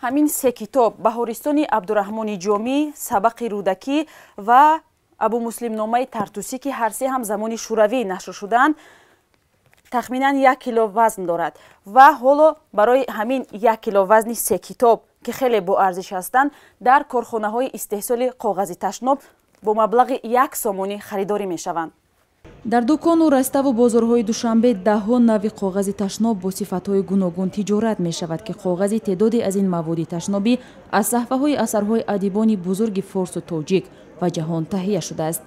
Ҳамин се китоб: Баҳористони Абдураҳмони Ҷомӣ, Сабақи Рӯдакӣ ва Абумуслимномаи Тартусӣ, ки ҳар се ҳам замони Шӯравӣ нашр шудаанд, тахминан 1 кило вазн дорад. Ва ҳоло барои ҳамин 1 кило вазни се китоб, ки хеле боарзиш ҳастанд, дар корхонаҳои истеҳсоли коғази ташноб бо маблағи 1 сомонӣ харидорӣ мешаванд. Дар дукону раставу бозорҳои Душанбе даҳҳо навъи коғази ташноб бо сифатҳои гуногун тиҷорат мешавад, ки коғази теъдоде аз ин маводи ташнобӣ аз саҳфаҳои асарҳои адибони бузурги форсу тоҷик ва ҷаҳон таҳия шудааст.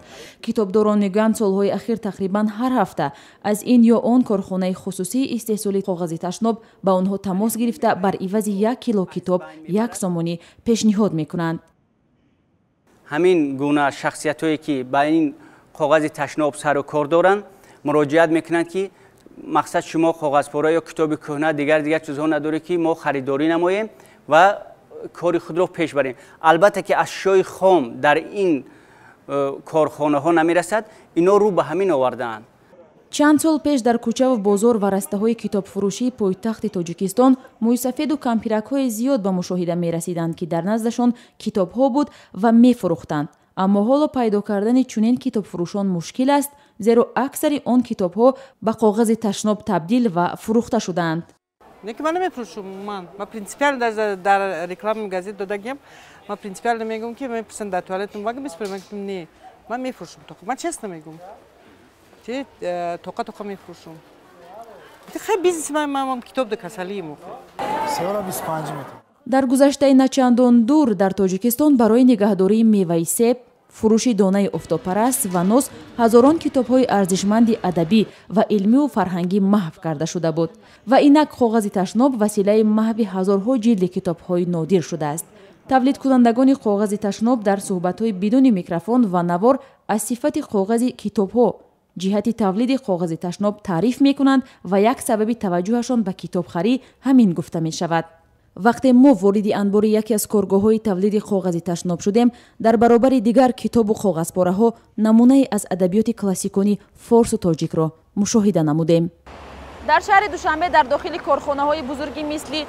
Китобдорон мегӯянд, солҳои ахир тақрибан ҳар ҳафта аз ин ё он корхонаи хусусии истеҳсоли коғази ташноб ба онҳо тамос гирифта, бар ивази 1 кило китоб 1 сомонӣ пешниҳод мекунанд. Ҳамин гуна шахсиятҳое, ки ба ин коғази ташноб сару кор доранд, муроҷиат мекунанд, ки мақсад шумо коғазпора ё китоби кӯҳна, дигар дигар чизҳо надоред, ки мо харидорӣ намоем ва кори худро пеш барем. Албатта, ки ашёи хом дар ин корхонаҳо намерасад, ино рӯ ба ҳамин овардаанд. Чанд сол пеш дар кӯчаву бозор ва растаҳои китобфурӯшии пойтахти Тоҷикистон мӯйсафеду кампиракҳои зиёд ба мушоҳида мерасиданд, ки дар наздашон китобҳо буд ва мефурӯхтанд. Аммо ҳоло пайдо кардани чунин китобфурӯшон мушкил аст, зеро аксари он китобҳо ба коғази ташноб табдил ва фурӯхта шудаанд. Не, ки ман намефурӯшум. Ман принципиально дар реклама газет додагиам. Ман принципиально мегӯм, ки мепурсанд, дар туалетум вага меспорем, мегӯм, не, ман мефурӯшум тоқа. Ман честно мегӯм, тоқа тоқа мефурӯшум. Хай, бизнеси ман китоб да касалиим. Сера 25 метр. Дар гузаштаи начандон дур дар Тоҷикистон барои нигаҳдории меваи себ, фурӯши донаи офтобпараст ва нос ҳазорон китобҳои арзишманди адабӣ ва илмиву фарҳангӣ маҳв карда шуда буд. Ва инак коғази ташноб василаи маҳви ҳазорҳо ҷилди китобҳои нодир шудааст. Тавлидкунандагони коғази ташноб дар суҳбатҳои бидуни микрофон ва навор аз сифати коғази китобҳо ҷиҳати тавлиди коғази ташноб таъриф мекунанд ва як сабаби таваҷҷӯҳашон ба китобхарӣ ҳамин гуфта мешавад. Вақте мо вориди анбори яке аз коргоҳҳои тавлиди коғази ташноб шудем, дар баробари дигар китобу коғазпораҳо намунае аз адабиёти классикони форсу тоҷикро мушоҳида намудем. Дар шаҳри Душанбе дар дохили корхонаҳои бузурги мисли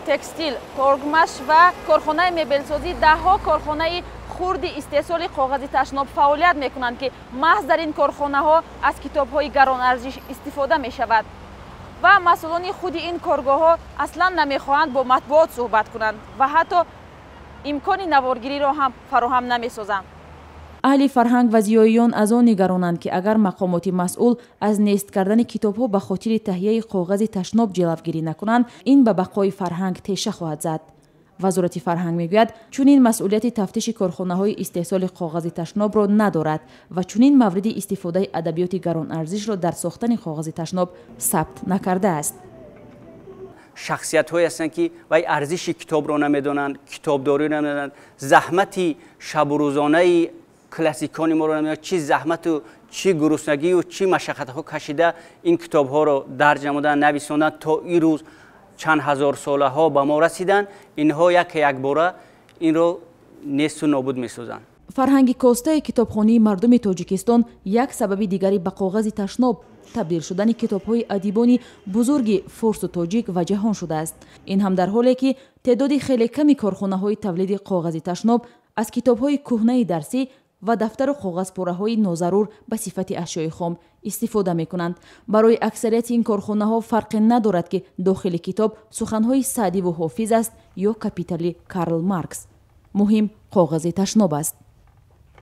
текстил, Торгмаш ва корхонаи мебелсозӣ даҳҳо корхонаи хурди истеҳсоли коғази ташноб фаъолият мекунанд, ки маҳз дар ин корхонаҳо аз китобҳои гаронарзиш истифода мешавад. Ва масъулони худи ин коргоҳҳо аслан намехоҳанд бо матбуот суҳбат кунанд ва ҳатто имкони наворгириро ҳам фароҳам намесозанд. Аҳли фарҳанг ва зиёиён аз он нигаронанд, ки агар мақомоти масъул аз нест кардани китобҳо ба хотири таҳияи коғази ташноб ҷилавгирӣ накунанд, ин ба бақои фарҳанг теша хоҳад зад. Вазорати фарҳанг мегӯяд, чунин масъулияти тафтиши корхонаҳои истеҳсоли коғази ташнобро надорад ва чунин мавриди истифодаи адабиёти гаронарзишро дар сохтани коғази ташноб сабт накардааст. Шахсиятҳое ҳастанд, ки вай арзиши китобро намедонанд, китобдориро намедонанд, заҳмати шабурӯзонаи классикони моро намедонанд, чӣ заҳмату чӣ гуруснагию чӣ машаққатҳо кашида ин китобҳоро дарҷ намуданд, нависонданд, то ин рӯз чанд ҳазорсолаҳо ба мо расиданд. Инҳо яке якбора инро несту нобуд месозанд. Фарҳанги костаи китобхонии мардуми Тоҷикистон як сабаби дигари ба коғази ташноб табдил шудани китобҳои адибони бузурги форсу тоҷик ва ҷаҳон шудааст. Ин ҳам дар ҳоле, ки теъдоди хеле ками корхонаҳои тавлиди коғази ташноб аз китобҳои кӯҳнаи дарсӣ ва дафтару коғазпораҳои нозарур ба сифати ашёи хом истифода мекунанд. Барои аксарияти ин корхонаҳо фарқе надорад, ки дохили китоб суханҳои Саъдиву Ҳофиз аст ё Капитали Карл Маркс, муҳим коғази ташноб аст.